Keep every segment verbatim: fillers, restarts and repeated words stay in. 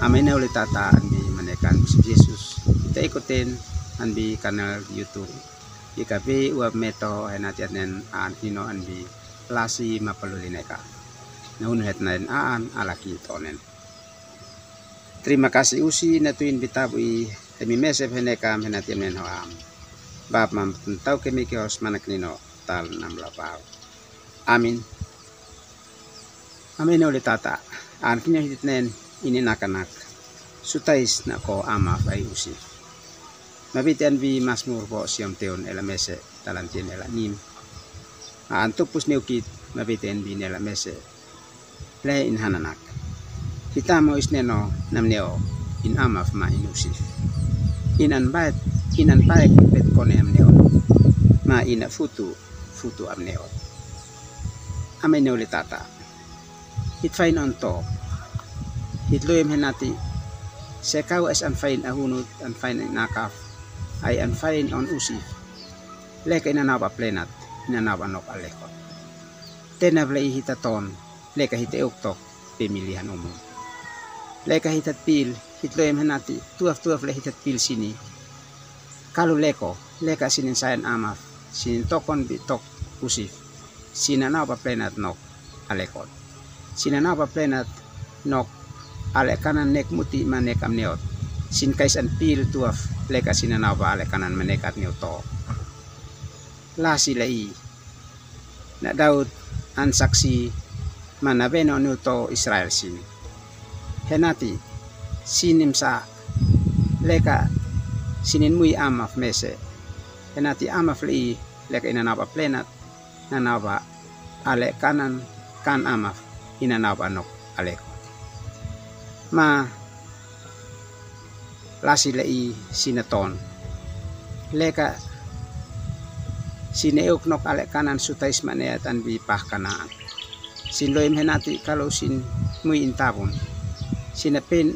Amene uli tata an bi manekan Bishop Jesus. Ite ikoten an bi kanal YouTube. Ika bi uap meto hena tianen an hino an bi lasi mapaluli neka. Na unu hetnain an alaki tonen. Terima kasih usi na tuin bitabu i temi mesep heneka mena tianen hoam. Bab mam tau kemi ke hos manak nino tal nam lapau. Amin. Amin uli tata. An kinyo hitnen ini nakanak. Sutais na ko ama fai usi. Mabiten bi masmur bo siom teun ela mese talantin ela nim. An tupus niukit mabiten bi nela mese. Le in hananak. Hitamo isneno namneo in amaf ma in usif. In an baet, in an baek bet kone amneo. Ma in a futu, futu amneo. Amene uli tata. Hit fain on to. Hit luim henati. Sekau es an fain ahunut, an fain nakaf. Ai an fain on usif. Leka inanau ba plenat, inanau ba nok alekot. Tena vle i hitaton. Leka hita euk tok pemili han umun. Leka hitat pil, hit loem henati, tuaf tuaf le hitat pil sini. Kalu leko, leka sinin saen amaf, sinin tokon bi tok usif. Sinanau ba plenat nok alekot. Sinanau ba plenat nok ale kanan nek muti ma nek amneot. Sin kais an pil tuaf, leka sinanau ba ale kanan ma nek at neu to. Lasi le i. Na Daud an saksi ma na beno niu to Israel sin. Henati, sinin sa leka sinin mui amaf mese. Henati amaf le i leka inanau ba plenat, nanau ba ale kanan, kan amaf, inanau ba nok aleko. Ma lasi le i sinaton. Leka sine euk nok ale kanan sutais ma neat an bi pah kanaan. Sin loim henati kalau sin mui in tabun. Sina pen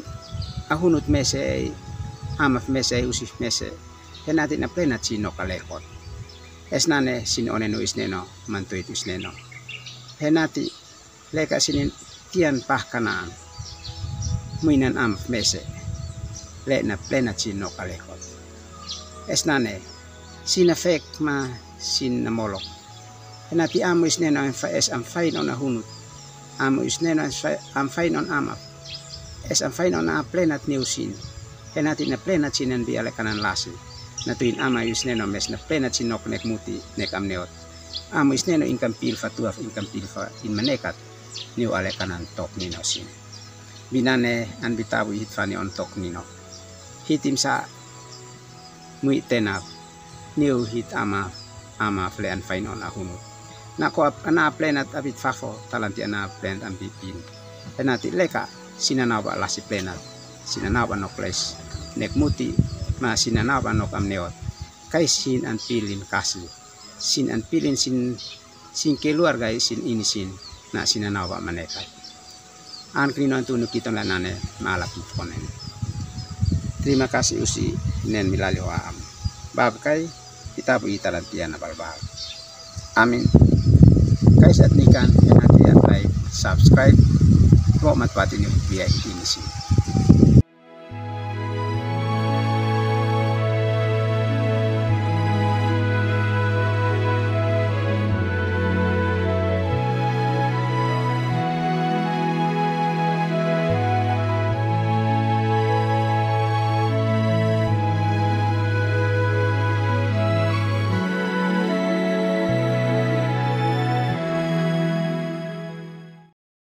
ahunut mese ai amaf mese ai usif mese. Henati na plenat sin nok alekot. Esnane sin onenu isneno, mantuit isneno. Henati leka sinin tian pah kanaan. Muinan amaf mese. Le na plenat sin nok alekot. Esnane, sina fek ma sina molok. Henati amu isneno es am fain on ahunut. Amu isneno es am fain on amaf. Es am fain on a plenat neu sin. Henati na plenat sinan bi ale kanan lasi. Na tuin ama isneno mes na plenat sin nok nek muti, nek amneot. Amu isneno in kampil fa tuaf, in kampil fa in manekat. Niu ale kanan tok nino sin. Binane an bitabu hit fani on tok nino. Hitim sa mui tenap. Niu hit ama, amaf le an fain on ahunut. Na ko ap, ana plenat abit fafo, talanti ana plenat an bipin. Henati leka, sinanau ba lasi plenat. Sinanau ba nok les. Nek muti, ma sinanau ba nok amneot. Kais sin an pilin kasi. Sin an pilin sin, sin keluarga i sin ini sin. Na sinanau ba manekat. An kini non tunu kiton la nane ma ala ki konen. Terima kasih usi nen milali wa am. Bab kai, kitabu i talanti ana balbal. Amin. Kais at nikan, henati an like, subscribe. Bo mat pati ni bia ini sin.